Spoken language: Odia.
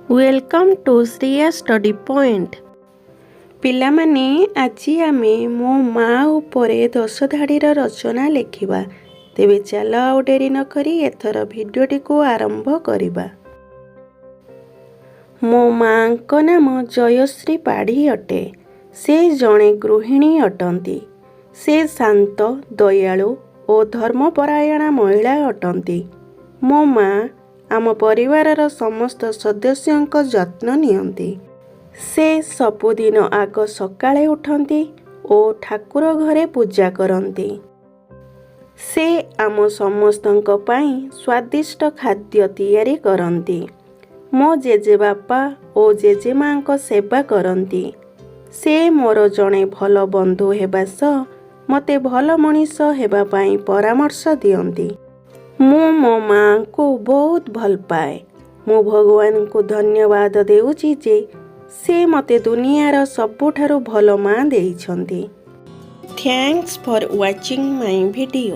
Welcome to Shriya Study Point. ପିଲାମାନେ, ଆଜି ଆମେ ମୋ ମା ଉପରେ 10 ଧାଡ଼ିର ରଚନା ଲେଖିବା। ତେବେ ଚାଲ, ଆଉ ଡେରି ନକରି ଏଥର ଭିଡ଼ିଓଟିକୁ ଆରମ୍ଭ କରିବା। ମୋ ମାଙ୍କ ନାମ ଜୟଶ୍ରୀ ପାଢ଼ୀ ଅଟେ। ସେ ଜଣେ ଗୃହିଣୀ ଅଟନ୍ତି। ସେ ଶାନ୍ତ, ଦୟାଳୁ ଓ ଧର୍ମପରାୟଣା ମହିଳା ଅଟନ୍ତି। ମୋ ମା ଆମ ପରିବାରର ସମସ୍ତ ସଦସ୍ୟଙ୍କ ଯତ୍ନ ନିଅନ୍ତି। ସେ ସବୁଦିନ ଆଗ ସକାଳେ ଉଠନ୍ତି ଓ ଠାକୁର ଘରେ ପୂଜା କରନ୍ତି। ସେ ଆମ ସମସ୍ତଙ୍କ ପାଇଁ ସ୍ୱାଦିଷ୍ଟ ଖାଦ୍ୟ ତିଆରି କରନ୍ତି। ମୋ ଜେଜେବାପା ଓ ଜେଜେମାଙ୍କ ସେବା କରନ୍ତି। ସେ ମୋର ଜଣେ ଭଲ ବନ୍ଧୁ ହେବା ସହ ମୋତେ ଭଲ ମଣିଷ ହେବା ପାଇଁ ପରାମର୍ଶ ଦିଅନ୍ତି। ମୁଁ ମୋ ମାଆଙ୍କୁ ବହୁତ ଭଲ ପାଏ। ମୁଁ ଭଗବାନଙ୍କୁ ଧନ୍ୟବାଦ ଦେଉଛି ଯେ ସେ ମୋତେ ଦୁନିଆର ସବୁଠାରୁ ଭଲ ମା ଦେଇଛନ୍ତି। Thanks for watching my video.